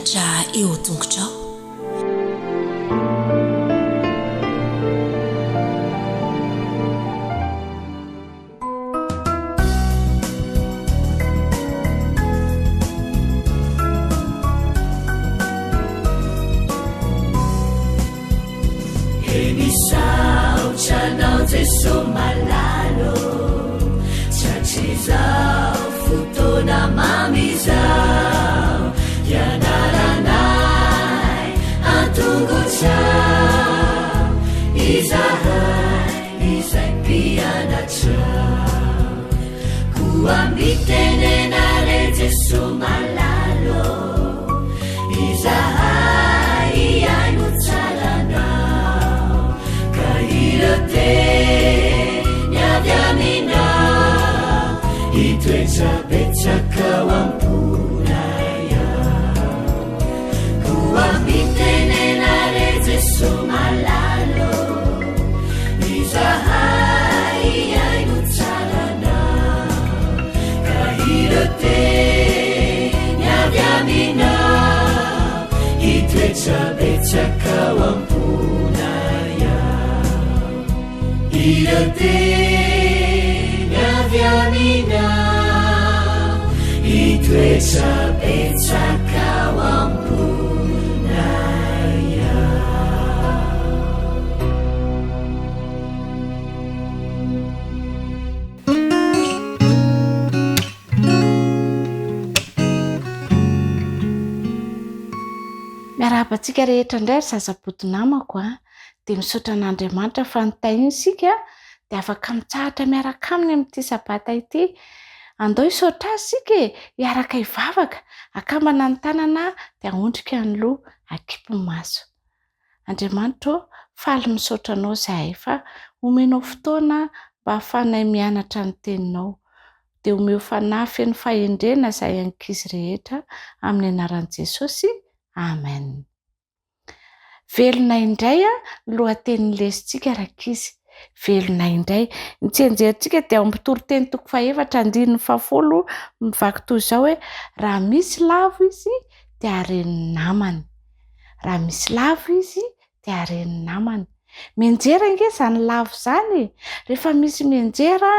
Mpampianatra eo an-tongotrao. He misaotra anao Jeso malala ô, Tratrizao fotoana mamy izao, Hianaranay an-tongotrao, Izahay izay mpianatrao. Koa mitenena re Jeso malala ô, Izahay hihaino tsara anao, Ka ireo teny avy aminao, Hitoetra betsaka ao am-ponay ao. Koa mitenena re Jeso malala ô, Izahay hihaino tsara anao, Ka ireo teny avy aminao, Hitoetra betsaka ao am-ponay ao. Ireo teny avy aminao, Hitoetra betsaka ao am-ponay ao. Miarahaba antsika rehetra indray ry zazabodo namako a! Dia misaotra an'Andriamanitra fa nitahiana isika dia afaka mitsahatra miaraka aminy amin'ity sabata ity. Andao hisaotra azy isika e! Hiaraka hivavaka, akambana ny tanana dia ahondrika ny loha, akipy ny maso. Andriamanitra ô, faly misaotra Anao izahay fa omenao fotoana mba hahafahanay mianatra ny Teninao. Dia omeo fanahy feno fahendrena izahay ankizy rehetra amin'ny anaran'i Jesosy. Amen. Velona indray ny lohatenin'ny lesintsika rankizy. Velona indray. Ny tsianjerintsika dia ao amin'ny Mpitoriteny toko fahefatra andininy fahafolo mivaky toy izao hoe raha misy lavo izy dia haren'ny namany. Raha misy lavo izy dia haren'ny namany. Mianjera ange izany lavo izany e! Rehefa misy mianjera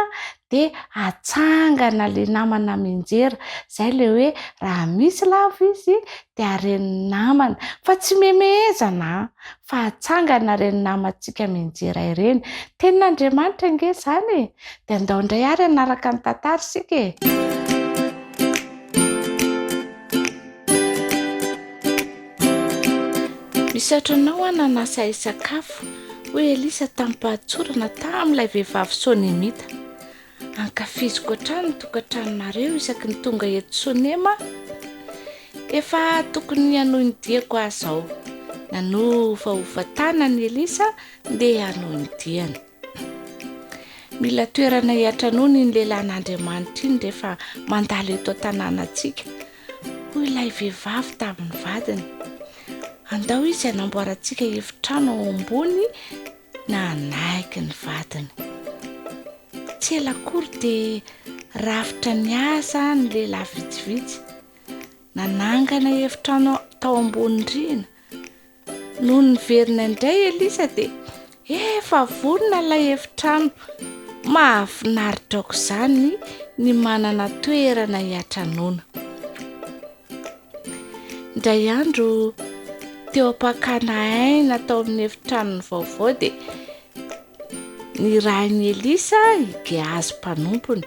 dia atsangana ilay namana mianjera. Izay ilay hoe raha misy lavo izy dia haren'ny namana. Fa tsy memehezana an! Fa atsangana ireny namantsika mianjera ireny. Tenin'Andriamanitra ange izany e! Dia andao indray ary hanaraka ny tantara isika e! Misaotra anao aho nanasa ahy hisakafo, hoy Elisa tamim-pahatsorana tamin'ilay vehivavy Sonemita. Ankafiziko hatrany ny tokantranonareo isaky ny tonga eto Sonema aho. Efa tokony hanohy ny diako aho izao. Nanofahofa tanana i Elisa ndeha hanohy ny diany. Mila toerana hiatranoana iny lehilahin'Andriamanitra iny rehefa mandalo eto an-tanànantsika, hoy ilay vehivavy tamin'ny vadiny. Andao izy hanamboarantsika efitrano ao ambony Nanaiky ny vadiny. Tsy ela akory dia rafitra niasa ny lehilahy vitsivitsy. Nanangana efitrano tao ambony rihana. Nony niverina indray Elisa dia efa vonona ilay efitrano. Mahafinaritra aok'izany ny manana toerana hiatranoana. Indray andro, teo am-pakana aina tao amin'ny efitranony vaovao dia nirahin'i Elisa i Gehazy mpanompony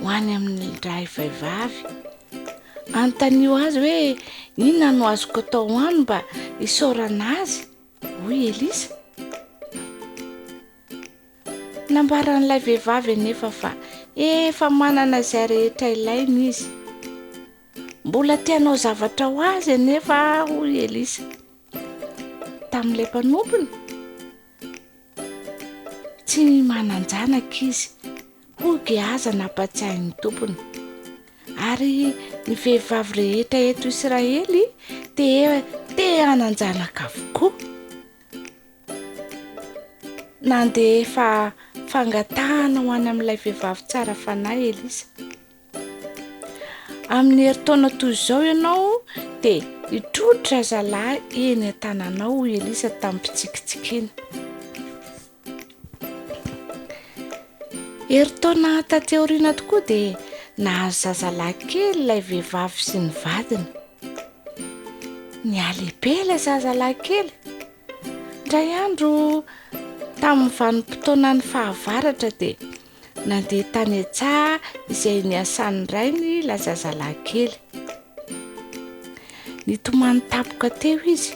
ho any amin'ilay vehivavy. Anontanio azy hoe inona no azoko atao any mba hisaorana azy, hoy Elisa. Nambaran'ilay vehivavy anefa fa efa manana izay rehetra ilainy izy. Mbola te hanao zavatra ho azy anefa aho, hoy Elisa tamin'ilay mpanompony. Tsy manan-janaka izy, hoy Gehaza nampatsiahy ny tompony. Ary ny vehivavy rehetra eto Israely dia te hanan-janaka avokoa. Nandefa fangatahana ho any amin'ilay vehivavy tsara fanahy Elisa. Amin'ny herintaona toy izao ianao dia. Hitrotro razalahy eny an-tananao, hoy Elisa tamim-pitsikitsikiana. Herintaona taty aoriana tokoa dia nahazo zazalahy kely ilay vehivavy sy ny vadiny. Nihalehibe ilay zazalahy kely. Indray andro tamin'ny vanim-potoanan'ny fahavaratra dia nandeha tany an-tsaha izay niasan'ny rainy ilay zazalahy kely. Nitomany tampoka teo izy.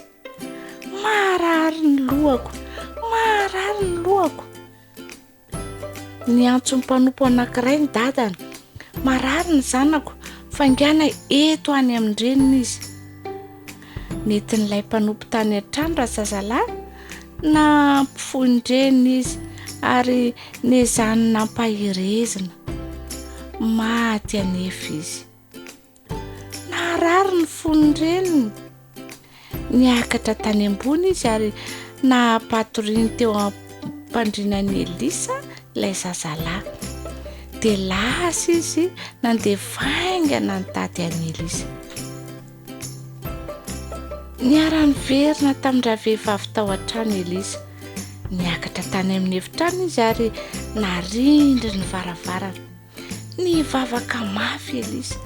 Marary ny lohako, marary ny lohako. Niantso ny mpanompo anankiray ny dadany. Marary ny zanako, faingàna eto any amin-dreniny izy. Nentin'ilay mpanompo tany an-trano razazalahy, nampifoin-dreniny izy ary nezahiny nampaherezina. Maty anefa izy. Naharary ny fon'ny reniny. Niakatra tany ambony izy ary nahapatoriany teo am-pandrinan'i Elisa ilay zazalahy. Dia lasa izy nandeha faingana nitady an'i Elisa. Niara-niverina tamin-dravehivavy tao an-trano Elisa. Niakatra tany amin'ny efitrano izy ary narindry ny varavarana. Nivavaka mafy Elisa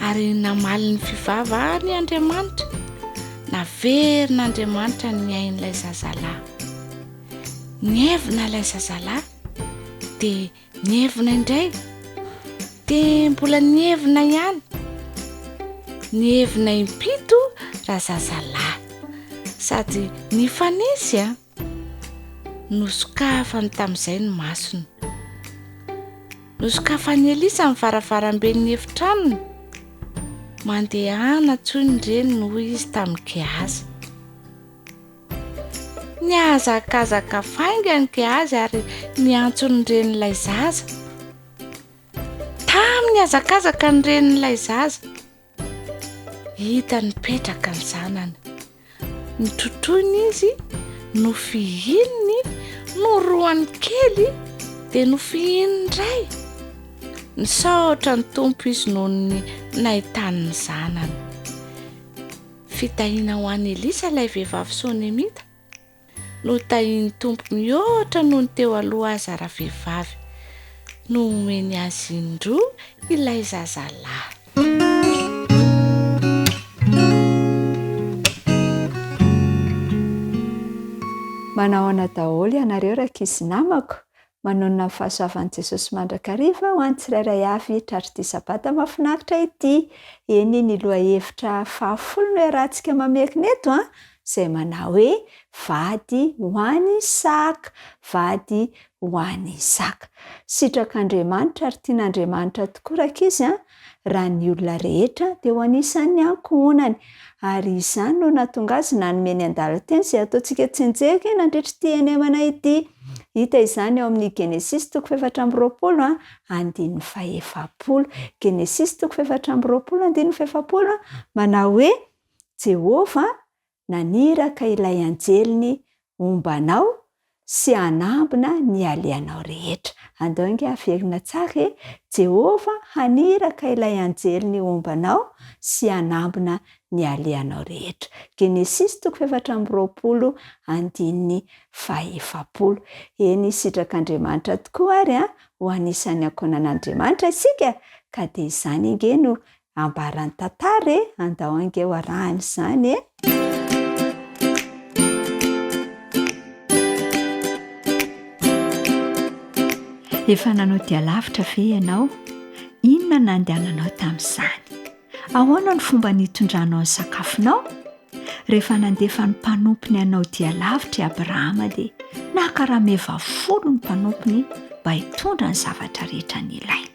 ary namaly ny fivavahany Andriamanitra. Naverin'Andriamanitra ny ain'ilay zazalahy. Nievina ilay zazalahy dia nievina indray dia mbola nievina ihany. Nievina impito razazalahy sady nifanesy a. Nosokafany tamin'izay ny masony. Nosokafan'i Elisa ny varavaramben'ny efitranony. Mandehana antsoy ny reniny, hoy izy tamin'i Gehazy. Nihazakazaka faingana Gehazy ary niantso ny renin'ilay zaza. Tamy nihazakazaka ny renin'ilay zaza. Hita nipetraka ny zanany. Notrotroiny izy, nofihininy, norohany kely, dia nofihininy indray. Nisaotra ny Tompo izy noho ny nahitany ny zanany. Fitahiana ho an'i Elisa ilay vehivavy Sonemita. Notahian'ny Tompo mihoatra noho ny teo aloha aza ravehivavy. Nomeny azy indroa ilay zazalahy. Manahoana daholo ianareo rankizy namako? Manonona ny fahasoavan'i Jesosy mandrakariva ho an'ny tsirairay avy tratr'ity sabata mahafinaritra ity. Eny, ny lohahevitra fahafolo no iarahantsika mamerina eto an, izay manao hoe Vady ho an'i Isaka, vady ho an'i Isaka. Sitrak'Andriamanitra ary tian'Andriamanitra tokoa rankizy an, raha ny olona rehetra dia ho anisan'ny ankohonany. Ary izany no nahatonga azy nanome ny andalan-teny izay ataontsika tsianjery nandritra ity henemana ity. Hita izany ao amin'ny Genesisy toko fahefatra amby roapolo andininy fahefapolo. Genesisy toko fahefatra amby roapolo andininy fahefapolo manao hoe, Jehovah naniraka ilay anjeliny homba anao sy hanambina ny alehanao rehetra. Andao ange haverina tsara e! Jehovah haniraka ilay anjeliny homba anao sy hanambina ny alehanao rehetra. Genesisy toko fahefatra amby roapolo andininy fahefapolo. Eny, sitrak'Andriamanitra tokoa ary ho anisan'ny ankohonan'Andriamanitra isika, ka dia izany ange no Ambaran'ny tantara e! Andao ange ho arahina izany e! Efa nanao dia lavitra ve ianao? Inona no nandehananao tamin'izany? Ahoana no fomba nitondranao ny sakafonao? Rehefa nandefa ny mpanompony hanao dia lavitra i Abrahama dia naka rameva folo ny mpanompony mba hitondra ny zavatra rehetra nilainy.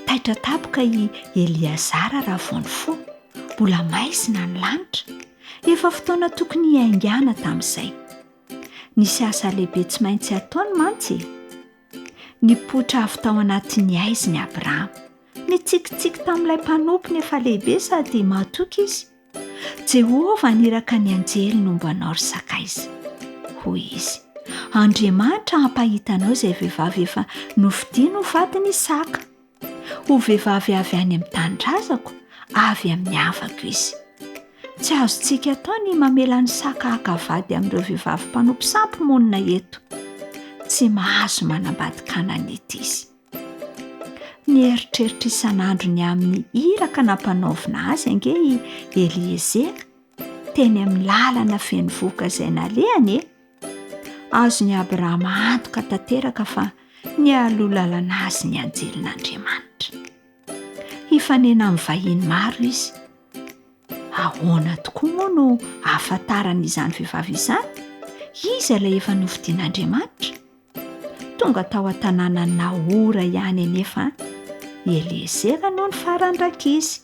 Taitra tampoka i Eleazara raha vao nifoha. Mbola maizina ny lanitra. Efa fotoana tokony hiaingàna tamin'izay. Nisy asa lehibe tsy maintsy hataony mantsy e! Nipoitra avy tao anatin'ny haizina i Abrahama. Nitsikitsiky tamin'ilay mpanompony efa lehibe sady mahatoky izy. Jehovah haniraka ny anjeliny homba anao, ry sakaiza, hoy izy. Andriamanitra hampahita anao izay vehivavy efa nofidiny ho vadin'i Isaka. Ho vehivavy avy any amin'ny tanindrazako, avy amin'ny havako izy. Tsy azontsika atao ny mamela an'i Isaka haka vady amin'ireo vehivavy mpanompo sampy monina eto. Tsy mahazo manambady Kananita izy. Nieritreritra isan'andro ny amin'ny iraka nampanaovina azy ange i Eliezera, teny amin'ny lalana feno vohoka izay nalehany e! Azon'i Abrahama antoka tanteraka fa nialoha lalana azy ny anjelin'Andriamanitra. Hifanena amin'ny vahiny maro izy. Ahoana tokoa moa no ahafantarany izany vehivavy izany? Iza ilay efa nofidin'Andriamanitra? Tonga tao an-tanànan'i Nahora ihany anefa i Eliezera nony farany rankizy,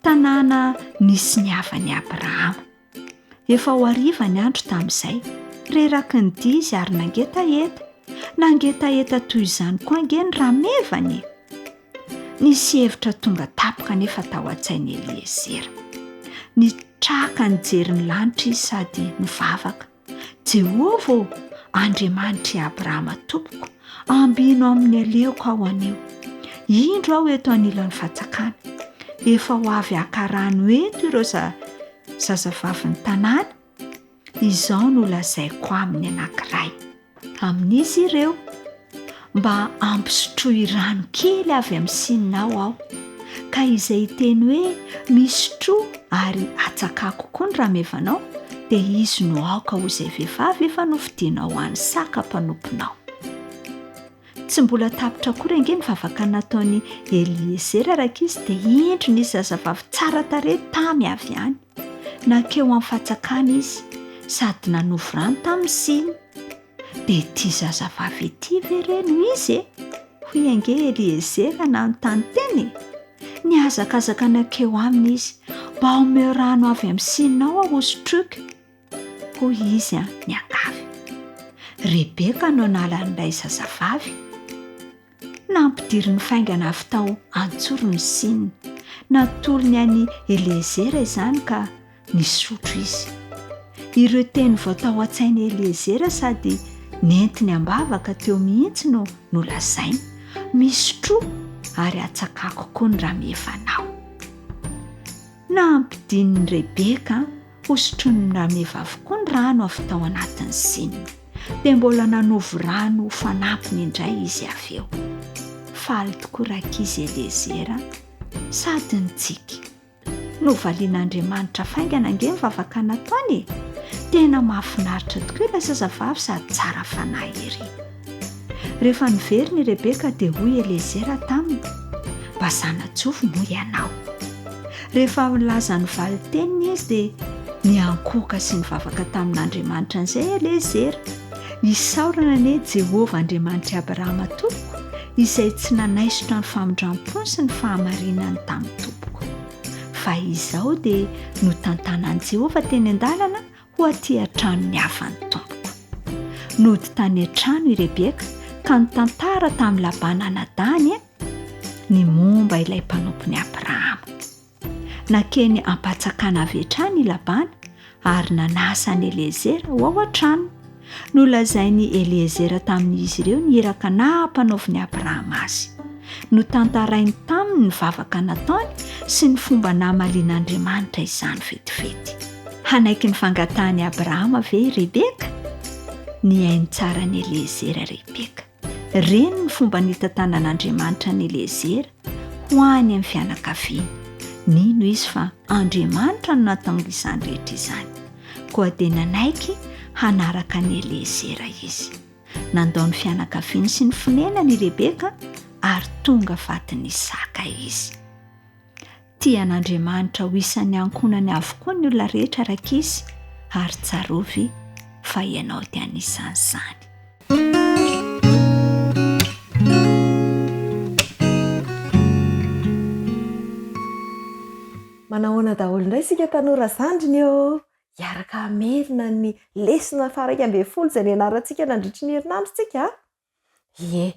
tanàna nisy ny havan'i Abrahama. Efa ho hariva ny andro tamin'izay. Reraky ny dia izy ary nangetaheta. Nangetaheta toy izany koa ange ny ramevany e! Nisy hevitra tonga tampoka anefa tao an-tsain'i Eliezera. Nitraka nijery ny lanitra izy sady nivavaka. Jehovah ô, Andriamanitr'i Abrahama tompoko, ambino amin'ny aleoko aho anio. Indro aho eto anilan'ny fatsakana. Efa ho avy haka rano eto ireo zazavavin'ny tanàna. Izao no lazaiko aminy anankiray amin'izy ireo, Mba ampisotroy rano kely avy amin'ny sininao aho, ka izay hiteny hoe, Misotroa ary atsakako koa ny ramevanao, dia izy no aoka ho izay vehivavy efa nofidinao ho an'i Saka mpanomponao. Tsy mbola tapitra akory ange ny vavaka nataon'i Eliezera rankizy dia indro nisy zazavavy tsara tarehy tamy avy any. Nankeo amin'ny fatsakana izy sady nanovo rano tamin'ny siny. Dia ity zazavavy ity ve re no izy e? Hoy ange Eliezera nanontany tena e! Nihazakazaka nankeo aminy izy, Mba omeo rano avy amin'ny sininao aho hosotroiko, hoy izy niangavy. Rebeka no anaran'ilay zazavavy. Nampidiriny faingana avy tao an-tsorony ny sininy. Natolony an'i Eliezera izany ka nisotro izy. Ireo teny vao tao an-tsain'i Eliezera sady nentiny am-bavaka teo mihitsy no nolazainy, Misotroa ary hatsakako koa ny ramevanao. Nampidinin'i Rebeka hosotroin'ny rameva avokoa ny rano avy tao anatin'ny sininy. Dia mbola nanovo rano ho fanampiny indray izy avy eo. Faly tokoa rankizy Eliezera sady nitsiky. Novalian'Andriamanitra faingana ange ny vavaka nataony e! Tena mahafinaritra tokoa ilay zazavavy sady tsara fanahy ery. Rehefa niverina i Rebeka dia hoy Eliezera taminy, Mba zana-jovy moa ianao? Rehefa avy nilaza ny valin-teniny izy dia niankohoka sy nivavaka tamin'Andriamanitra an'izay Eliezera. Isaorana anie Jehovah Andriamanitr'i Abrahama tompoko, izay tsy nanaisotra ny famindram-pony sy ny fahamarinany tamin'ny tompoko. Fa izao dia notantanan'i Jehovah teny an-dalana ho aty an-tranon'ny hafan'ny tompoko. Nody tany an-trano i Rebeka ka nitantara tamin'i Labana anadahiny ny momba ilay mpanompon'i Abrahama. Nankeny am-patsakana avy hatrany i Labana ary nanasa an'i Eliezera ho ao an-tranony. Nolazain'i Eliezera tamin'izy ireo ny iraka nampanaovin'i Abrahama azy. Notantarainy taminy ny vavaka nataony sy ny fomba namalian'Andriamanitra izany vetivety. Hanaiky ny fangatahan'i Abrahama ve i Rebeka? Nihaino tsara an'i Eliezera Rebeka. Reny ny fomba nitantanan'Andriamanitra an'i Eliezera ho any amin'ny fianakaviany. Nino izy fa Andriamanitra no nahatonga izany rehetra izany. Koa dia nanaiky hanaraka an'i Eliezera izy. Nandao ny fianakaviany sy ny fonenany i Rebeka ary tonga vadin'i Isaka izy. Tia an'Andriamanitra ho isan'ny ankohonany avokoa ny olona rehetra rankizy ary tsarovy fa ianao dia anisan'izany. Manahoana daholo indray isika tanora zandriny ô! Hiaraka hamerina ny lesona faha-11 izay nianarantsika nandritry ny herinandro isika a! Ie,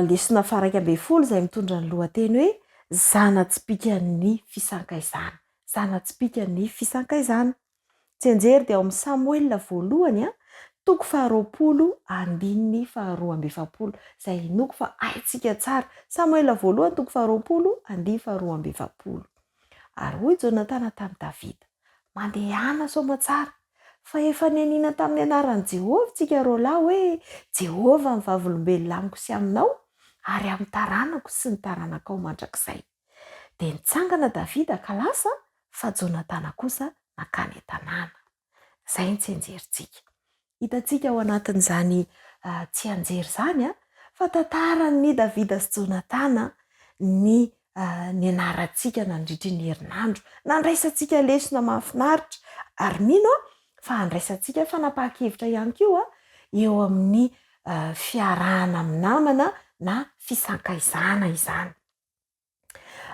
lesona faha-11 izay mitondra ny lohateny hoe Zana-tsipìkan'ny fisankaizana. Zana-tsipìkan'ny fisankaizana. Tsianjery dia ao amin'ny Samoela voalohany, toko faharoapolo, andininy faharoa amby efapolo, izay inoako fa haintsika tsara. Samoela voalohany, toko faharoapolo, andininy faharoa amby efapolo. Ary hoy Jonatana tamin'i Davida, Mandehana soamatsara, fa efa nianiana tamin'ny anaran'i Jehovah isika roalahy hoe, 'Jehovah no vavolombelona amiko sy aminao, ary amin'ny taranako sy ny taranakao mandrakizay. Dia nitsangana Davida ka lasa, fa Jonatana kosa nankany an-tanàna. Izay ny tsianjerintsika. Hitantsika ao anatin'izany tsianjery izany fa tantaran'i Davida sy Jonatana ny nianarantsika nandritry ny herinandro. Nandraisantsika lesona mahafinaritra ary mino aho fa handraisantsika fanapahan-kevitra ihany koa eo amin'ny fiarahana amin'ny namana na fisankaizana izany.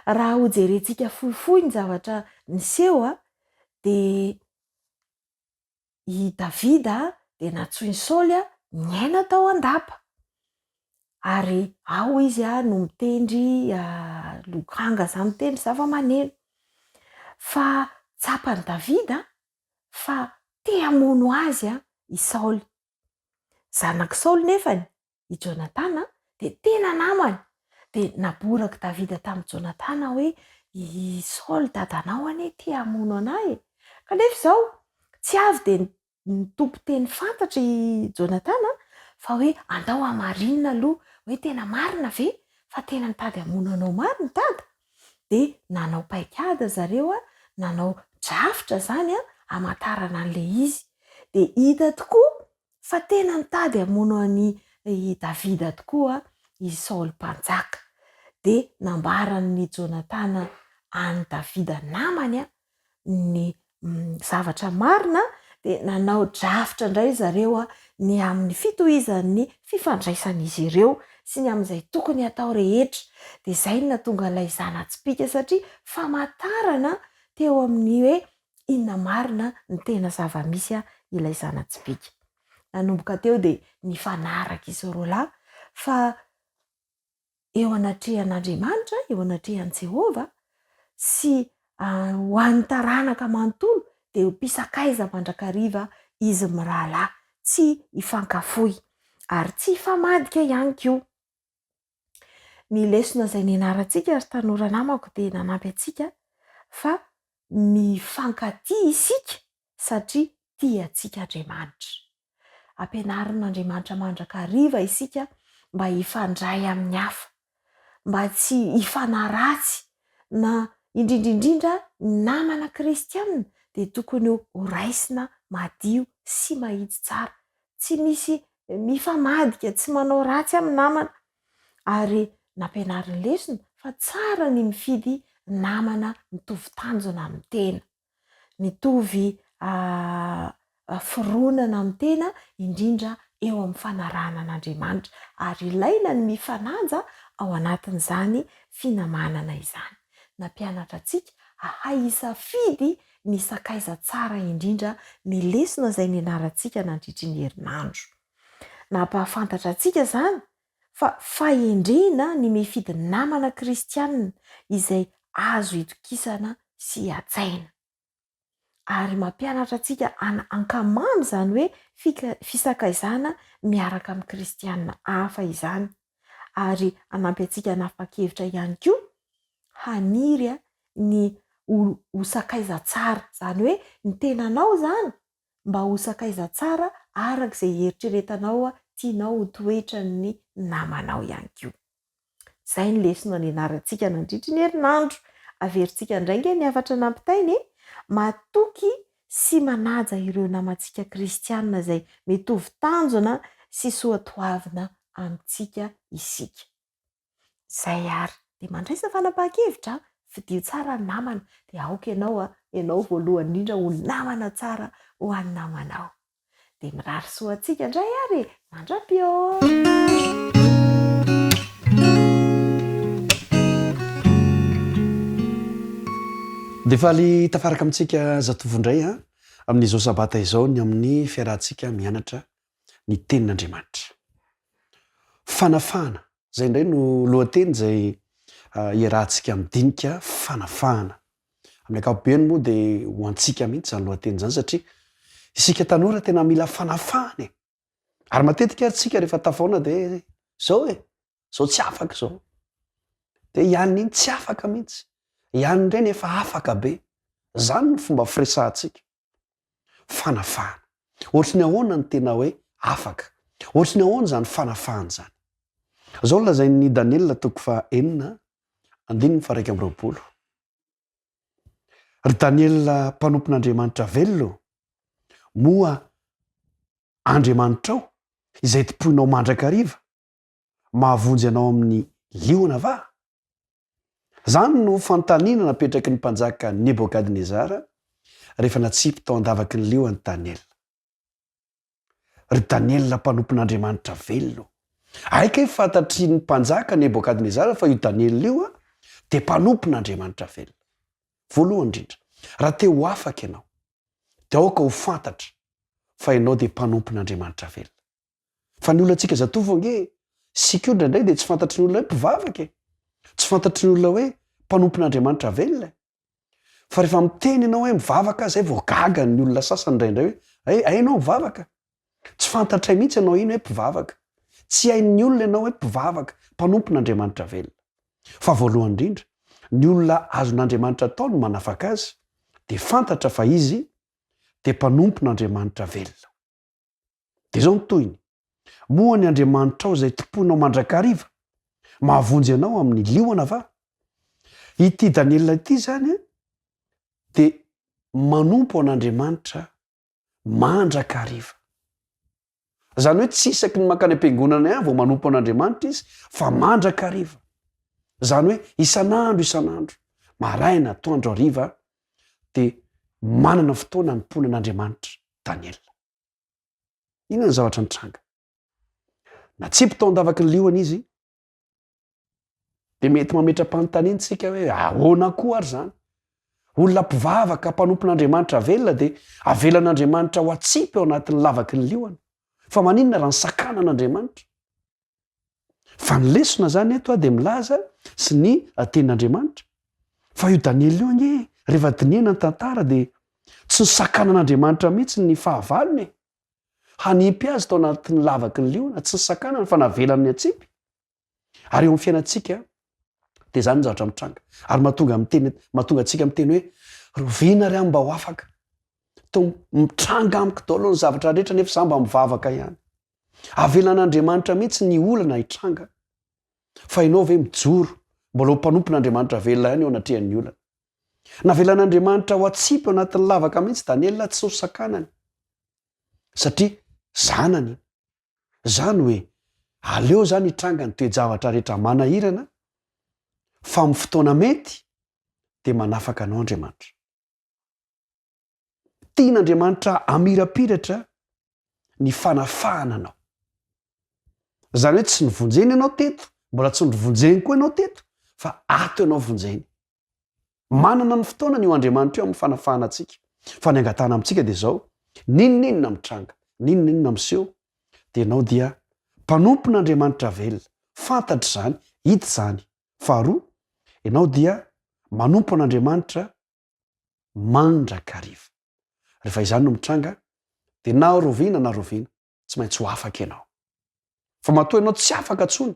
Raha hojerentsika fohifohy ny zavatra niseho dia i Davida dia nantsoin'i Saoly niaina tao an-dapa, ary ao izy no mitendry lokanga izany, mitendry zava-maneno. Fa tsapan'i Davida fa te hamono azy i Saoly. Zanak'i Saoly nefany i Jonatana dia tena namany, dia naborak'i Davida tamin'i Jonatana hoe, I Saoly dadanao anie te hamono an'ahy e! Kanefa izao, tsy avy dia nitompo teny fantatra i Jonatana fa hoe andao hamarinina aloha hoe tena marina ve fa tena nitady hamono anao marina i dada? Dia nanao paikady ry zareo, nanao drafitra izany hamantarana an'ilay izy. Dia hita tokoa fa tena nitady hamono an'i Davida tokoa i Saoly Mpanjaka. Dia nambaran'i Jonatana an'i Davida namany ny zavatra marina, dia nanao drafitra indray ry zareo ny amin'ny fitohizan'ny fifandraisan'izy ireo sy ny amin'izay tokony hatao rehetra. Dia izay no nahatonga ilay zana-tsipìka satria famantarana teo amin'ny hoe inona marina ny tena zava-misy ilay zana-tsipìka. Nanomboka teo dia nifanaraka izy roalahy fa eo anatrehan'Andriamanitra, eo anatrehan'i Jehovah, sy ho an'ny taranaka manontolo dia ho mpisakaiza mandrakariva izy mirahalahy, tsy hifankafoy ary tsy hifamadika ihany koa. Ny lesona izay nianarantsika ry tanora namako dia nanampy antsika fa mifankatia isika satria tia antsika Andriamanitra. Ampianarin'Andriamanitra mandrakariva isika mba hifandray amin'ny hafa, mba tsy hifanaratsy na indrindra indrindra ny namana kristiana dia tokony ho raisina madio sy mahitsy tsara tsy misy mifamadika, tsy manao ratsy amin'ny namana. Ary nampianarin'ny lesona fa tsara ny mifidy namana mitovy tanjona amin'ny tena, mitovy fironana amin'ny tena, indrindra eo amin'ny fanarahana an'Andriamanitra. Ary ilaina ny mifanaja ao anatin'izany finamanana izany. Nampianatra antsika hahay hisafidy ny sakaiza tsara indrindra ny lesona izay nianarantsika nandritry ny herinandro. Nampahafantatra antsika izany fa fahendrena ny mifidy namana kristianina izay azo itokisana sy hajaina. Ary mampianatra antsika hankamamy izany hoe fisakaizana miaraka amin'ny kristianina hafa izany. Ary hanampy antsika hanapa-kevitra ihany koa haniry ny ho ho sakaiza tsara, izany hoe ny tenanao izany mba ho sakaiza tsara araka izay ieritreretanao tianao ho toetran'ny namanao ihany koa. Izay ny lesona nianarantsika nandritry ny herinandro. Averintsika indray ange ny hafatra nampitaina e! Matoky sy manaja ireo namantsika kristiana izay mitovy tanjona sy soatoavina amintsika isika. Izay ary. Dia mandraisa fanapahan-kevitra, fidio tsara ny namana, dia aoka ianao, ianao voalohany indrindra ho namana tsara ho an'ny namanao. Dia mirary soa antsika indray ary e! Mandra-peo! Dia faly tafaraka amintsika zatovo indray an, amin'izao sabata izao ny amin'ny fiarahantsika mianatra ny tenin'Andriamanitra. Fanafahana, izay indray no lohateny izay iarahantsika midinika fanafahana. Amin'ny ankapobeny moa dia ho antsika mihitsy izany lohateny izany satria isika tanora tena mila fanafahana e. Ary matetika ary tsika rehefa tafahoana dia izao e, izao tsy afaka izao. Dia i anona iny tsy afaka mihitsy. Ihany ireny efa afaka be. Izany no fomba firesahantsika. Fanafahana. Ohatry ny ahoana ny tena hoe afaka? Ohatry ny ahoana izany fanafahana izany? Izao no lazain'i Daniela toko faha-enina, andininy faha-21. Ry Daniela mpanompon'Andriamanitra velona ô, moa Andriamanitrao, izay tompoinao mandrakariva, mahavonjy anao amin'ny liona va? Izany no fanontaniana napetraky ny mpanjaka Nebokadnezara rehefa natsipy tao an-davaky ny liona Daniela. Ry Daniela mpanompon'Andriamanitra velona ô! Hay kay fantatry ny mpanjaka Nebokadnezara fa io Daniela io dia mpanompon'Andriamanitra velona. Voalohany indrindra, raha te ho afaka ianao, dia aoka ho fantatra fa ianao dia mpanompon'Andriamanitra velona. Fa ny olantsika zatovo ange isika io indraindray dia tsy fantatry ny olona hoe mpivavaka e! Tsy fantatry ny olona hoe mpanompon'Andriamanitra velona e! Fa rehefa miteny ianao hoe mivavaka aho zay vao gaga ny olona sasany indraindray hoe hay ianao mivavaka? Tsy fantatray mihitsy ianao iny hoe mpivavaka. Tsy hain'ny olona ianao hoe mpivavaka, mpanompon'Andriamanitra velona. Fa voalohany indrindra, ny olona azon'Andriamanitra atao ny manafaka azy dia fantatra fa izy dia mpanompon'Andriamanitra velona. Dia izao ny tohiny, Moa ny Andriamanitrao izay tompoinao mandrakariva mahavonjy anao amin'ny liona va? Ity Daniela ity izany dia manompo an'Andriamanitra mandrakariva. Izany hoe tsy isaky ny mankany am-piangonana ihany vao manompo an'Andriamanitra izy fa mandrakariva. Izany hoe isan'andro isan'andro, maraina, atoandro, hariva dia manana fotoana hanompoana an'Andriamanitra Daniela. Inona ny zavatra nitranga? Natsipy tao an-davaky ny liona izy, dia mety mametra-panontaniana isika hoe ahoana koa ary izany? Olona mpivavaka, mpanompon'Andriamanitra velona dia avelan'Andriamanitra ho atsipy ao anatin'ny lavaky ny liona. Fa maninona raha nisakanan'Andriamanitra? Fa ny lesona izany eto dia milaza sy ny tenin'Andriamanitra fa io Daniela io ange rehefa dinihana ny tantara dia tsy nisakanan'Andriamanitra mihitsy ny fahavalony e! Hanimpy azy tao anatin'ny lavaky ny liona, tsy nisakanany fa navelany hatsipy. Ary eo amin'ny fiainantsika dia izany ny zavatra mitranga. Ary mahatonga miteny, mahatonga antsika miteny hoe roviana ary aho mba ho afaka. Toa mitranga amiko daholo ny zavatra rehetra nefa izaho mba mivavaka ihany. Avelan'Andriamanitra mihitsy ny olana hitranga. Fa ianao ve mijoro mbola ho mpanompon'Andriamanitra velona ihany eo anatrehan'ny olana? Navelan'Andriamanitra ho atsipy ao anatin'ny lavaka mihitsy Daniela tsy ho sakanany. Satria zanany iny. Izany hoe aleo izany hitranga ny toe-javatra rehetra manahirana fa amin'ny fotoana mety dia manafaka anao Andriamanitra. Tian'Andriamanitra hamirapiratra ny fanafahana anao. Izany hoe tsy novonjeny ianao teto, mbola tsy novonjeny koa ianao teto, fa ato ianao vonjeny. Manana ny fotoanany io Andriamanitra io amin'ny fanafahana antsika. Fa ny angatahana amintsika dia izao, n'inon'inona mitranga, n'inon'inona miseho, dia ianao dia mpanompon'Andriamanitra velona. Fantatra izany, hita izany. Faharoa, ianao dia manompo an'Andriamanitra mandrakariva. Rehefa izany no mitranga dia na roviana na roviana tsy maintsy ho afaka ianao. Fa matoa ianao tsy afaka intsony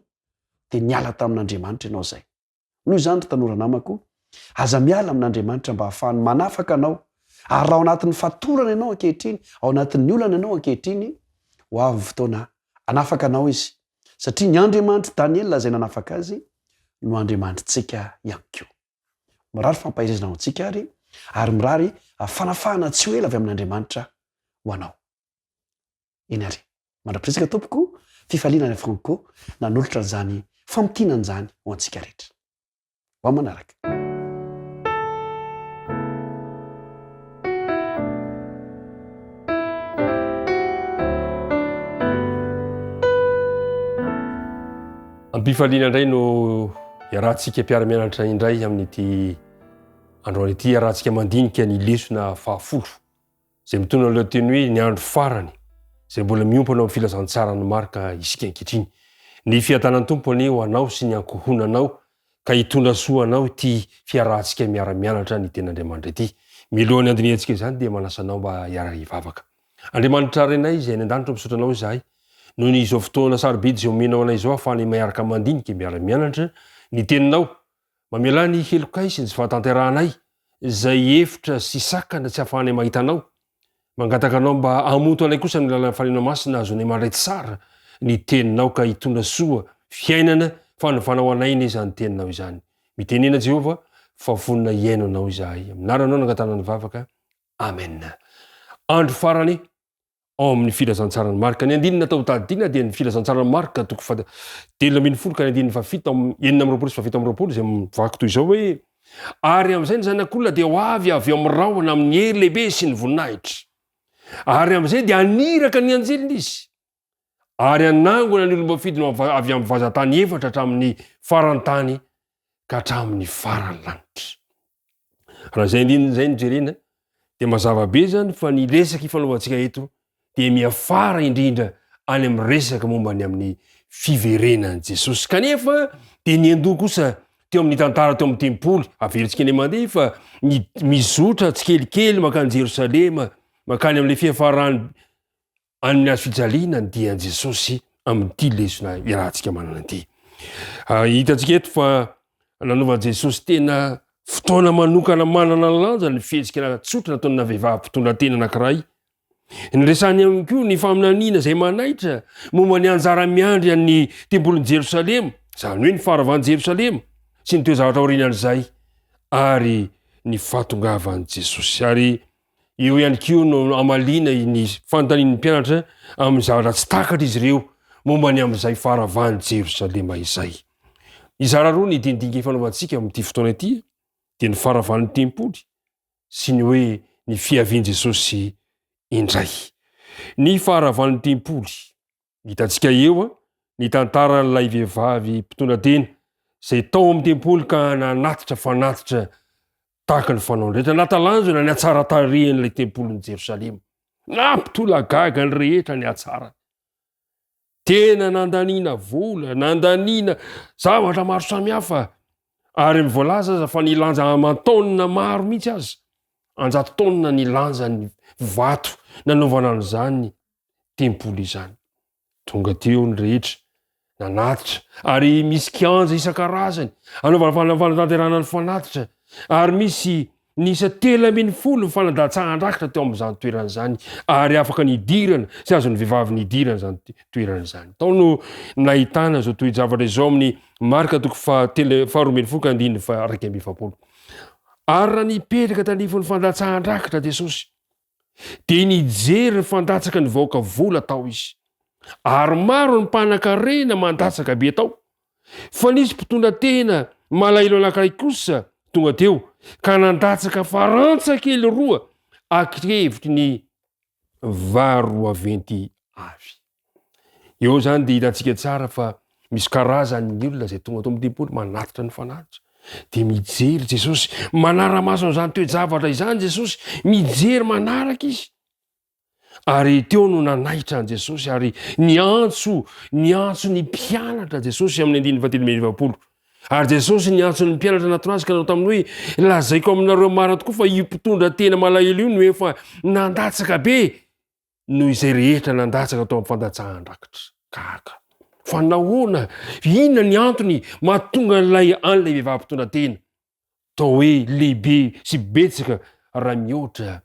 dia niala tamin'Andriamanitra ianao izay. Noho izany ry tanora namako, aza miala amin'Andriamanitra mba hahafahany manafaka anao. Ary raha ao anatin'ny fatorana ianao ankehitriny, ao anatin'ny olana ianao ankehitriny, ho avy ny fotoana hanafaka anao Izy. Satria ny Andriamanitr'i Daniela izay nanafaka azy no Andriamanitritsika ihany koa. Mirary fampaherezana ho antsika ary, ary mirary fanafahana tsy ho ela avy amin'Andriamanitra ho anao. Eny ary. Mandra-piresaka tompoko, fifaliana any Franco nanolotra an'izany famintinana izany ho antsika rehetra. Ho amin'ny manaraka. Am-pifaliana indray no iarahantsika mpiara-mianatra indray amin'ity androany ity, iarahantsika mandinika ny lesona fahafolo izay mitondra ny lohateny hoe ny andro farany izay mbola miompana ao amin'ny filazantsaran'i Marka isika ankehitriny. Ny fiadanan'ny Tompo anie ho anao sy ny ankohonanao ka hitondra soa anao ity fiarahantsika miara-mianatra ny tenin'Andriamanitra ity. Mialohan'ny handinihantsika izany dia manasa anao mba hiara-hivavaka. Andriamanitra Rainay izay any an-danitra misaotra anao izahay noho ny izao fotoana sarobidy izay omenao anay izao ahafahanay miaraka mandinika, miara-mianatra ny teninao. Mamelà ny helokay sy ny tsy fahatanterahanay, izay efitra sy sakana tsy ahafahanay mahita Anao. Mangataka Anao mba hamonto anay kosa amin'ny alalan'ny Fanahinao Masina hahazoanay mandray tsara ny Teninao ka hitondra soa, fiainana, fanovana ho anay anie izany Teninao izany. Mitenena Jehovah fa vonona hihaino Anao izahay. Amin'ny anaranao nangatahana ny vavaka. Amen. Andro farany ao amin'ny filazantsaran'i Marka. Ny andininy natao hotadidiana dia ny filazantsaran'i Marka toko faha 13 ka ny andininy fahafito am- 26 sy fahafito amby 20 izay mivaky toy izao hoe ary amin'izay ny zanak'olona dia ho avy avy eo amin'ny rahona amin'ny hery lehibe sy ny voninahitra. Ary amin'izay dia haniraka ny anjeliny izy ary hanangona ny olom-boafidiny avy amin'ny vazan-tany efatra hatramin'ny faran'ny tany ka hatramin'ny faran'ny lanitra. Raha izay andininy izay no jerena dia mazava be izany fa ny resaka ifanaovantsika eto dia miafara indrindra any amin'ny resaka momba ny amin'ny fiverenan'i Jesosy. Kanefa dia niandoha kosa teo amin'ny tantara teo amin'ny tempoly, averintsika indray mandeha fa ny mizotra tsikelikely mankany Jerosalema, mankany amin'ilay fiafarany Amin'ny hazo fijaliana ny dian'i Jesosy amin'ity lesona iarahantsika manana ity. Ah, hitantsika eto fa nanaovan'i Jesosy tena fotoana manokana manana ny lanja ny fihetsika tsotra nataon'na vehivavy mpitondra tena anankiray. Niresahany ihany koa ny faminaniana izay manaitra momba ny anjara miandry an'ny tempolin'i Jerosalema, izany hoe ny faharavan'i Jerosalema sy ny toe-javatra aorianan'izay ary ny fahatongavan'i Jesosy. Ary Eo ihany koa no hamaliana ny fanontanian'ny mpianatra amin'ny zavatra tsy takatr'izy ireo momba ny amin'izay faharavan'i Jerosalema izay. Mizara roa ny dinidinika ifanaovantsika amin'ity fotoana ity, dia ny faharavan'ny tempoly sy ny hoe ny fiavian'i Jesosy indray. Ny faharavan'ny tempoly. Hitantsika eo ny tantaran'ilay vehivavy mpitondra tena izay tao amin'ny tempoly ka nanatitra fanatitra tahaka ny fanaony rehetra. Natalanjona ny hatsaran-tarehin'ilay tempolin'i Jerosalema. Nampitolagaga ny rehetra ny hatsarany. Tena nandaniana vola, nandaniana zavatra maro samihafa ary voalaza aza fa nilanja aman-taonina maro mihitsy aza, anjato taonina ny lanjan'ny vato nanaovana an'izany tempoly izany. Tonga teo ny rehetra, nanatitra, ary misy kianja isan-karazany anaovana fanatanterahana ny fanatitra, ary misy niisa 13 ny fanadatsahan-drakitra teo amin'izany toerana izany, ary afaka nidirana sy azon'ny vehivavy nidirana izany toerana izany. Tao no nahitana izao toe-javatra izao amin'ny Marka toko fahatelo faharoa ambin'ny folo ka andininy faha 41. Ary raha nipetraka tandrifin'ny fandatsahan-drakitra Jesosy, Dia nijery ny fandatsaka ny vahoaka vola tao izy. Ary maro ny mpanan-karena mandatsaka be tao. Fa nisy mpitondra tena malahelo anankiray kosa tonga teo ka nandatsaka farantsa kely roa akihevitry ny vary roaventy avy. Eo izany dia hitantsika tsara fa misy karazany ny olona izay tonga tao amin'ny tempoly manatitra ny fanatitra. Dia mijery Jesosy, manara-maso an'izany toe-javatra izany Jesosy, mijery manaraka izy. Ary teo no nanaitra an'i Jesosy ary niantso, niantso ny mpianatra Jesosy amin'ny andininy fahatelo amby 40. Ary Jesosy niantso ny mpianatra natona azy ka nanao taminy hoe, Lazaiko aminareo marina tokoa fa io mpitondra tena malahelo io no efa nandatsaka be noho izay rehetra nandatsaka tao amin'ny fandatsahan-drakitra. Gaga. Fa nahoana? Inona ny antony mahatonga an'ilay an'ilay vehivavy mpitondra tena atao hoe lehibe sy betsaka raha mihoatra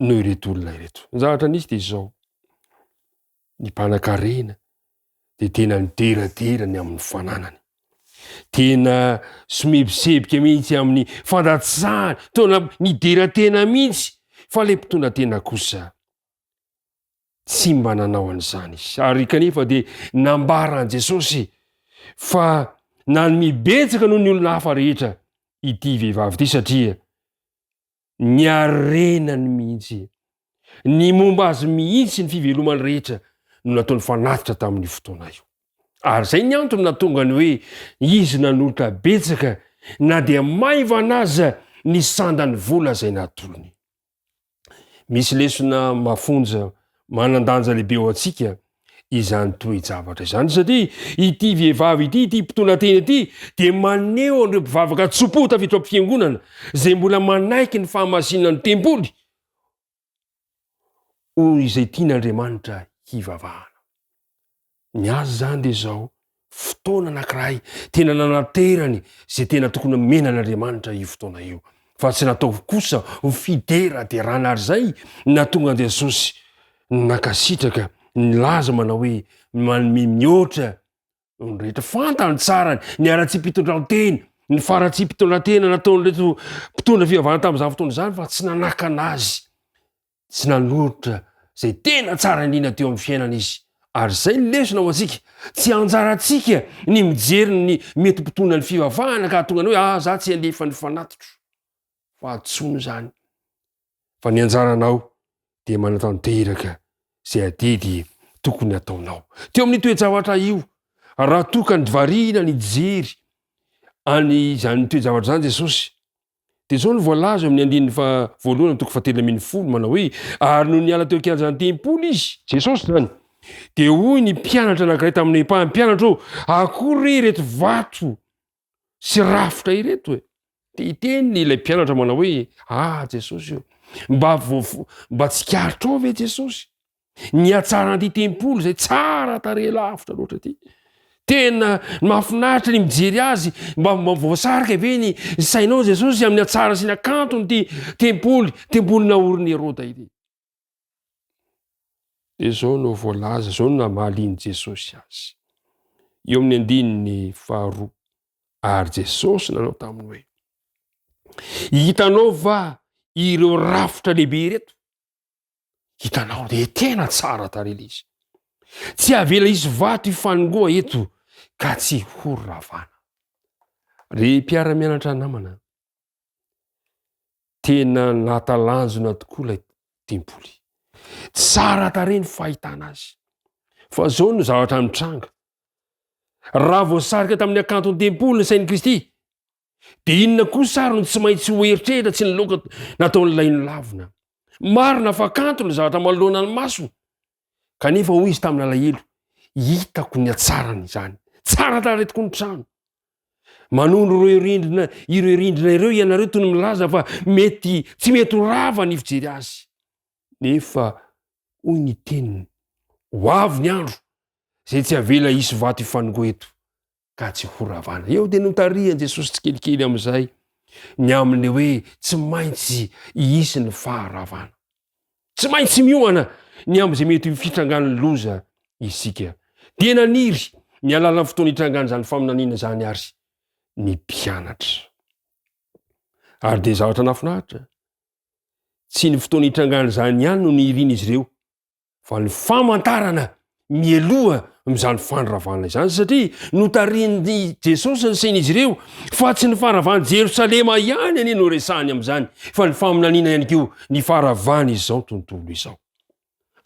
noho ireto olona ireto? Ny zavatra nisy dia izao, ny mpanankarena dia tena nideradera ny amin'ny fananany. Tena somebisebika mihitsy amin'ny fandatsahany, tena nidera tena mihitsy, fa ilay mpitondra tena kosa tsy mba nanao an'izany izy. Ary kanefa dia nambaran'i Jesosy fa nanome betsaka noho ny olona hafa rehetra ity vehivavy ity satria ny harenany mihitsy, ny momba azy mihitsy, ny fivelomany rehetra no nataony fanatitra tamin'io fotoana io. Ary izay ny antony nahatonga ny hoe izy nanolotra betsaka na dia maivana aza ny sandan'ny vola izay natolony. Misy lesona mafonja manan-danja lehibe ho antsika izany toe-javatra izany satria ity vehivavy ity, ity mpitondra tena ity dia maneho an'ireo mpivavaka tso-po tafiditra ao am-piangonana izay mbola manaiky ny fahamasinan'ny tempoly ho izay tian'Andriamanitra hivavahana. Ny azy izany dia izao, Fotoana anankiray tena nanaterany izay tena tokony homena an'Andriamanitra io fotoana io, fa tsy natao kosa ho fideraderana ary izay nahatonga an'i Jesosy nankasitraka nilaza manao hoe manome mihoatra noho ny rehetra. Fantany tsara ny haratsiam-pitondrantena, ny faharatsiam-pitondrantena nataon'ireto mpitondra fivavahana tamin'izany fotoana izany fa tsy nanakana azy Tsy nanolotra izay tena tsara indrindra teo amin'ny fiainana izy. Ary izay ny lesona ho antsika. Tsy anjarantsika ny mijery ny mety mpitondra ny fivavahana ka hahatonga ny hoe ah za tsy handefa ny fanatitro. Fahadisoana izany. Fa ny anjaranao dia manatanteraka izay adidy tokony hataonao. Teo amin'ny toe-javatra io, raha toa ka nivarina nijery an'izany toe-javatra izany Jesosy, Dia izao no voalaza eo amin'ny andininy faha voalohany amin'ny toko fahatelo ambinifolo, manao hoe, Ary nony niala teo an-kianjan'ny tempoly izy, Jesosy izany, dia hoy ny mpianatra anankiray taminy hoe, Mpampianatra ô, akory re ireto vato sy rafitra ireto e? Dia hiteny ilay mpianatra manao hoe, Ah, Jesosy ô, mba voa, mba tsikaritrao ve Jesosy? Ny hatsaran'ity tempoly izay tsara tarehy lavitra loatra ity. Tena mahafinaritra ny mijery azy, mba mba voasarika ve ny sainao Jesosy amin'ny hatsara sy ny hakanton'ity tempoly, tempoly naorin'i Heroda ity. Dia izao no voalaza, izao no namalian'i Jesosy azy. Eo amin'ny andininy faharoa, ary Jesosy nanao taminy hoe, Hitanao va ireo rafitra lehibe ireto? Hitanao dia tena tsara tarehy ilay izy. Tsy avela hisy vato hifanongoa eto ka tsy ho ravana. Ry mpiara-mianatra namana, tena nahatalanjona tokoa ilay tempoly. Tsara tarehy ny fahitana azy. Fa izao no zavatra nitranga. Raha voasarika tamin'ny hakanton'ny tempoly ny sain'i Kristy, Dia inona kosa ary no tsy maintsy ho eritreritra tsy ny loka nataon'ilay nolavina? Marina fa kanto ny zavatra manoloana ny masony. Kanefa hoy izy tamin'alahelo, hitako ny hatsarany izany. Tsara tarehy tokoa ny trano. Manondro ireo rindrina ireo rindrina ireo ianareo toy ny milaza fa mety tsy mety ho rava ny fijery azy. Nefa hoy ny teniny, ho avy ny andro izay tsy avela hisy vato hifanongoa eto ka tsy horavana. Eo dia notarihan'i Jesosy tsikelikely amin'izay ny amin'ilay hoe tsy maintsy hisy ny faharavana. Tsy maintsy miohana ny amin'izay mety ho fitrangan'ny loza isika. Dia naniry ny alalan'ny fotoana hitrangan'izany faminaniana izany àry ny mpianatra. Ary dia zavatra nahafinaritra, tsy ny fotoana hitrangan'izany ihany no nirian'izy ireo, fa ny famantarana mialoha amin'izany fandravana izany satria notarihin'i Jesosy ny sain'izy ireo fa tsy ny faharavan'i Jerosalema ihany anie no resahany amin'izany fa ny faminaniana ihany koa ny faharavan'izao tontolo izao.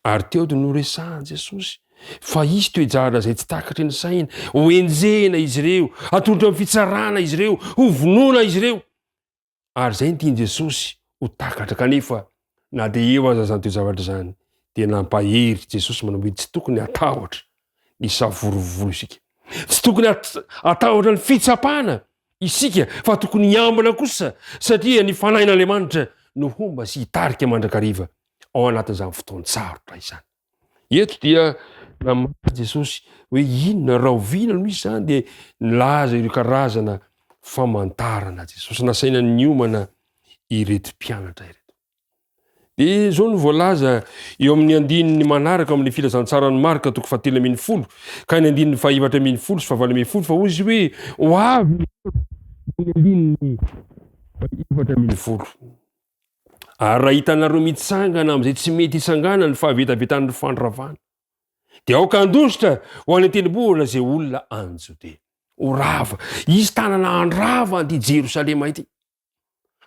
Ary teo dia noresahan'i Jesosy fa hisy toe-javatra izay tsy takatry ny saina, ho enjehina izy ireo, hatolotra amin'ny fitsarana izy ireo, ho vonoina izy ireo. Ary izay no tian'i Jesosy ho takatra kanefa na dia eo aza izany toe-javatra izany dia nampahery Jesosy manao hoe tsy tokony hatahotra ny savorovoro isika. Tsy tokony hatahotra ny fitsapana isika fa tokony hiambina kosa satria ny Fanahin'Andriamanitra no homba sy hitarika mandrakariva ao anatin'izany fotoan-tsarotra izany. Eto dia namaly Jesosy hoe inona, rahoviana no hisy izany? Dia nilaza ireo karazana famantarana Jesosy. Nasaina niomana ireto mpianatra ireto. Dia izao no voalaza eo amin'ny andininy manaraka amin'ny filazantsaran'i Marka toko fahatelo ambinifolo ka ny andininy fahefatra ambinifolo sy fahavalo ambinifolo fa hoy izy hoe ho avy ny andininy fahefatra ambinifolo. Ary raha hitanareo mitsangana amin'izay tsy mety hitsanganany ny fahavetavetan'ny fandravana, dia aoka handositra ho any an-tendrombohitra izay olona any Jodea. Ho rava. Hisy tanana handrava an'ity Jerosalema ity.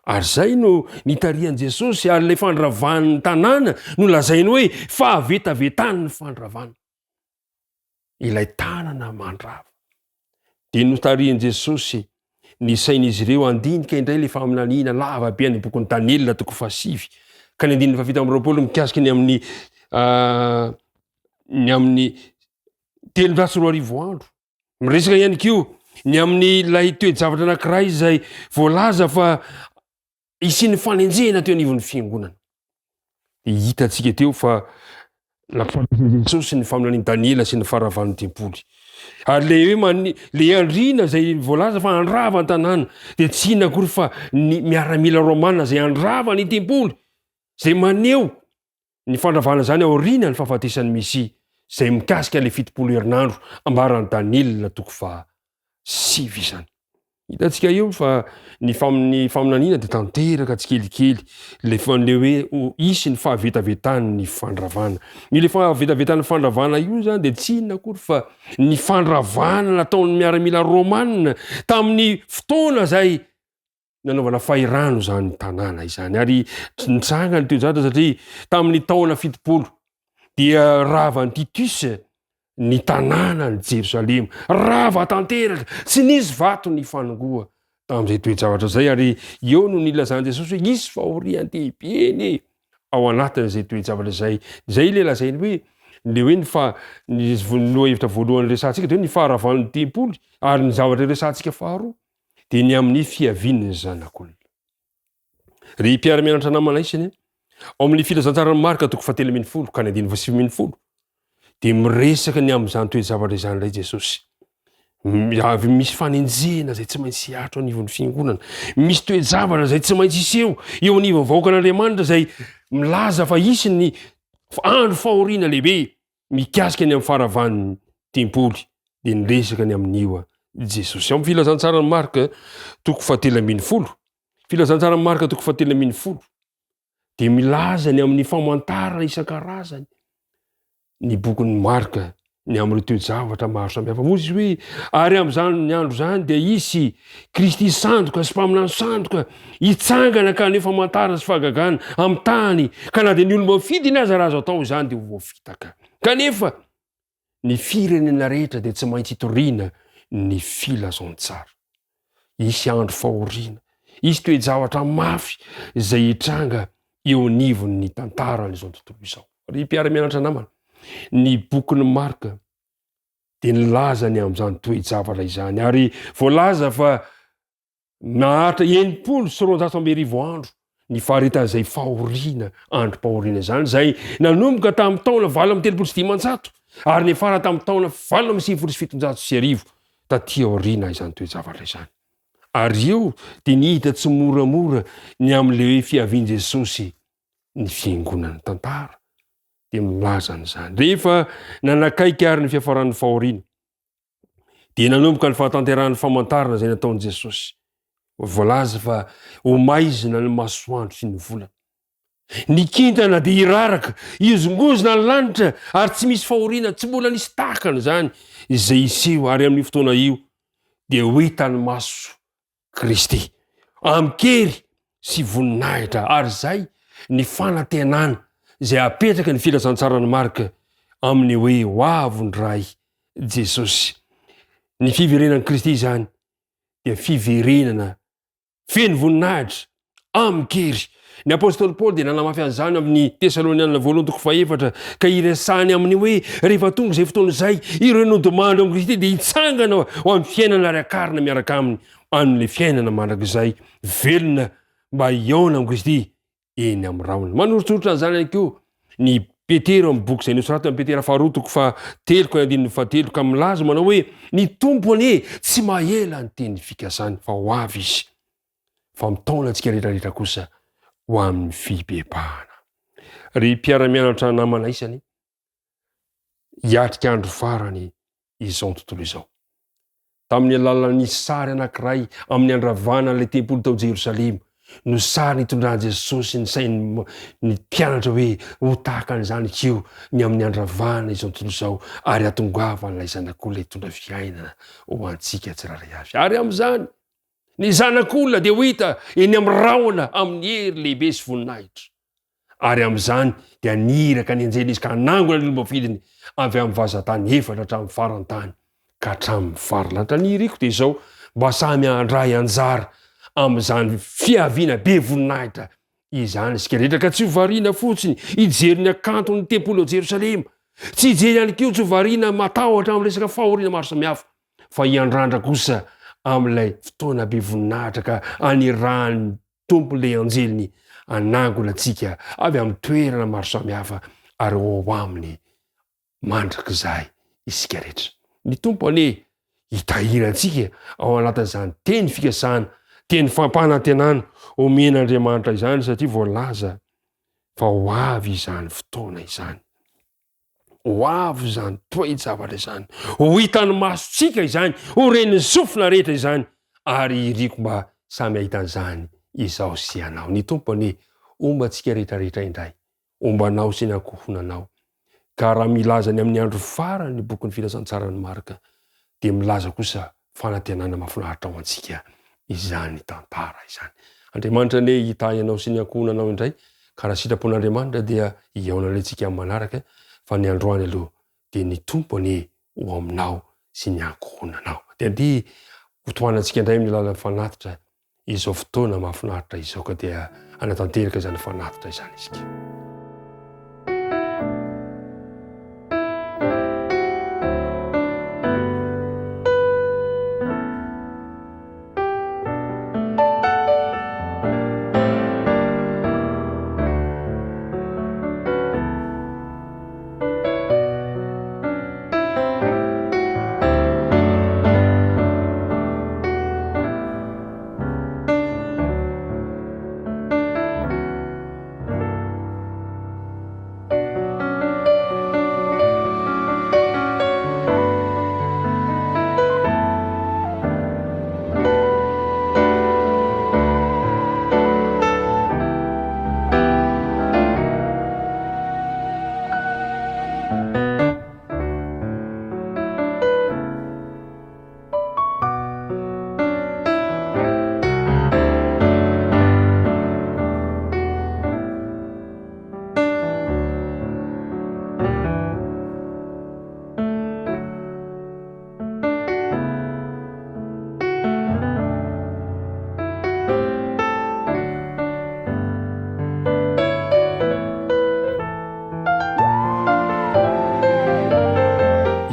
Ary izay no nitarihan'i Jesosy, ary ilay fandravan'ny tanàna no lazainy hoe fahavetavetan'ny fandravana. ilay tanana mandrava. Dia notarihin'i Jesosy ny sain'izy ireo handinika indray ilay faminaniana lava be any bokin'i Daniela toko fahasivy ka ny andininy fahafito amby 20 mikasika ny amin'ny ny amin'ny 2300 andro. Miresaka ihany koa ny amin'ilay toe-javatra anankiray izay voalaza fa hisian'ny fanenjehana teo anivon'ny fiangonana. Dia hitantsika teo fa nampifandraisin'i Jesosy ny faminanian'i Daniela sy ny faharavan'ny tempoly. Ary le hoe mani- le andriana izay voalaza fa handrava ny tanàna dia tsy inona akory fa ny miaramila romana izay handrava ny tempoly, izay maneho ny fandravana izany aoriana ny fahafatesan'ny Mesia, izay mikasika ilay 70 herinandro ambaran'i Daniela toko faha sivy izany. Hitantsika eo fa ny ny faminaniana dia tanteraka tsikelikely, ilay fa le hoe ho hisy ny fahavetavetan'ny fandravana. Io le fahavetavetan'ny fandravana io zany dia tsy inona akory fa ny fandravana nataon'ny miaramila romana tamin'ny fotoana izay nanaovana fahirano izany tanàna izany. Ary nitranga ny toe-javatra satria tamin'ny taona 70 dia ravan'i Titus ny tanànan'i Jerosalema. Rava tanteraka, tsy nisy vato nifanongoa tamin'izay toe-javatra izay, ary eo no nilazan'i Jesosy hoe hisy fahorian-dehibe anie ao anatin'izay toe-javatra izay. Izay ilay lazainy hoe le hoe ny fa ny lohahevitra voalohany resahantsika dia hoe ny faharavan'ny tempoly, ary ny zavatra resahantsika faharoa dia ny amin'ny fiavian'ny Zanak'olona. Ry mpiara-mianatra namana isany, ao amin'ny filazantsaran'i Marka toko fahatelo ambin'ny folo ka ny andininy faha-19 dia miresaka ny amin'izany toe-javatra izany indray Jesosy. Avy misy fanenjehana izay tsy maintsy hihatro anivon'ny fiangonana. Misy toe-javatra izay tsy maintsy hiseho eo anivon'ny vahoakan'Andriamanitra izay milaza fa hisy ny andro fahoriana lehibe mikasika ny amin'ny faharavan'ny tempoly dia niresaka ny amin'io Jesosy. Ao amin'ny filazantsaran'i Marka toko fahatelo ambin'ny folo, filazantsaran'i Marka toko fahatelo ambin'ny folo dia milaza ny amin'ny famantarana isan-karazany ny bokin'i Marka ny amin'ireo toe-javatra maro samihafa. Moa izy hoe ary amin'izany ny andro izany dia hisy Kristy sandoka sy mpaminany sandoka hitsangana ka haneho famantarana sy fahagagana amin'ny tany, ka na dia ny olom-boafidiny aza raha azo atao izany dia ho voafitaka. Kanefa ny firenena rehetra dia tsy maintsy hitoriana ny filazantsara. Hisy andro fahoriana, hisy toe-javatra mafy izay hitranga eo anivon'ny tantaran'izao tontolo izao. Ry mpiara-mianatra namana, ny bokin'i Marka dia nilaza ny amin'izany toe-javatra izany ary voalaza fa Naharitra 1260 andro ny faharetan'izay fahoriana androm-pahoriana izany, izay nanomboka tamin'ny taona 1538 ary niafara tamin'ny taona 1798 taty aoriana izany toe-javatra izany. Ary eo dia nihita tsimoramora ny amin'ilay hoe fiavian'i Jesosy ny fiangonan'ny tantara dia milaza an'izany. Rehefa nanakaiky ary ny fiafaran'ny fahoriana, dia nanomboka ny fahatanterahan'ny famantarana izay nataon'i Jesosy. Voalaza fa ho maizina ny masoandro sy ny volana. Ny kintana dia hiraraka, hihozongozona ny lanitra ary tsy misy fahoriana, tsy mbola nisy tahaka an'izany izay hiseho ary amin'io fotoana io dia ho hitan'ny maso Kristy, amin-kery sy voninahitra, ary izay ny fanantenana izay apetraky ny filazantsaran'i Marka amin'ny hoe ho avy ny Ray Jesosy. Ny fiverenan'i Kristy izany dia fiverenana feno voninahitra amin-kery. Ny apostoly Paoly dia nanamafy an'izany amin'ny Tesalonianina voalohany toko fahefatra ka iresahany amin'ny hoe rehefa tonga izay fotoana izay, ireo nodimandry ao amin'i Kristy dia hitsangana ho amin'ny fiainana ary hakarina miaraka aminy amin'ilay fiainana mandrakizay velona mba hihaona amin'i Kristy eny amin'ny rahona. Manoritsoritra an'izany ihany koa ny Petera amin'ny boky izay nosoratany Petera faharoa toko fahatelo ka ny andininy fahatelo ka milaza manao hoe ny Tompo anie tsy mahela ny teny fikasany fa ho avy izy fa mitaona antsika rehetra rehetra kosa ho amin'ny fibebahana. Ry mpiara-mianatra namana isany, hiatrika andro farany izao tontolo izao. Tamin'ny alalan'ny sary anankiray amin'ny andravana ilay tempoly tao Jerosalema no sary nitondran'i Jesosy ny sain'ny ny mpianatra hoe ho tahaka an'izany koa ny amin'ny andravana izao tontolo izao ary hatongavan'ilay Zanak'olona hitondra fiainana ho antsika tsirairay avy. Ary amin'izany, Ny Zanak'olona dia ho hita eny amin'ny rahona amin'ny hery lehibe sy voninahitra. Ary amin'izany dia niraka ny anjely izy ka hanangona ny olom-boafidiny avy amin'ny vazan-tany efatra hatramin'ny faran-tany ka hatramin'ny farilanitra. Ny iriko dia izao, mba samy handray anjara amin'izany fiaviana be voninahitra izany isika rehetra, ka tsy ho variana fotsiny hijery ny hakanton'ny tempoly ao Jerosalema, tsy hijery ihany koa tsy ho variana matahotra amin'ny resaka fahoriana maro samihafa, fa hiandrandra kosa amin'ilay fotoana be voninahitra ka anirahan'ny Tompo ilay anjeliny hanangona antsika avy amin'ny toerana maro samihafa ary ho ao aminy mandrakizay isika rehetra. Ny Tompo anie hitahiry antsika ao anatin'izany teny fikasana, teny fampanantenana omen'Andriamanitra izany satria voalaza fa ho avy izany fotoana izany. Ho avy izany toe-javatra izany. Ho hitan'ny masontsika izany, ho ren'ny sofina rehetra izany, ary iriko mba samy hahita an'izany izaho sy ianao. Ny Tompo anie homba antsika rehetra rehetra indray, homba anao sy ny ankohonanao. Ka raha milaza ny amin'ny andro farany ny bokin'ny Filazantsaran'i Marka, dia milaza kosa fanantenana mahafinaritra ho antsika izany tantara izany. Andriamanitra anie hitahy anao sy ny ankohonanao indray, ka raha sitrapon'Andriamanitra dia hihaona indray tsika amin'ny manaraka, fa ny androany aloha dia ny Tompo anie ho aminao sy ny ankohonanao. Dia andeha hotohanantsika indray amin'ny alalan'ny fanatitra izao fotoana mahafinaritra izao ka dia hanatanteraka izany fanatitra izany isika.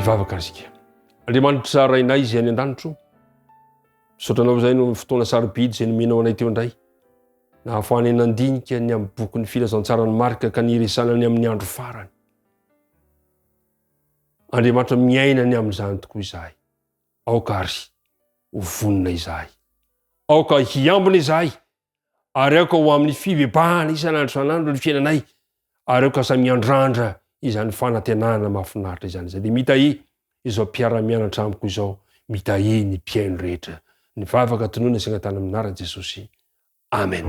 Hivavaka isika. Andriamanitra Rainay izay any an-danitro, misaotra anao izay noho ny fotoana sarobidy izay nomenao anay teo indray. Nahafahanay nandinika ny amin'ny bokin'ny filazantsaran'i Marka ka niresana ny amin'ny andro farany. Andriamanitra miaina ny amin'izany tokoa izahay. Aoka àry ho vonona izahay. Aoka hiambina izahay, ary aoka ho amin'ny fibebahana isan'andro isan'andro ny fiainanay, ary aoka samy hiandrandra izany fanantenana mahafinaritra izany. Izay dia mitahia izao mpiara-mianatra amiko izao, mitahia ny mpihaino rehetra. Ny vavaka tononina sy angatahana amin'ny anaran'i Jesosy. Amen.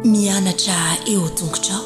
Mianatra eo tongotrao.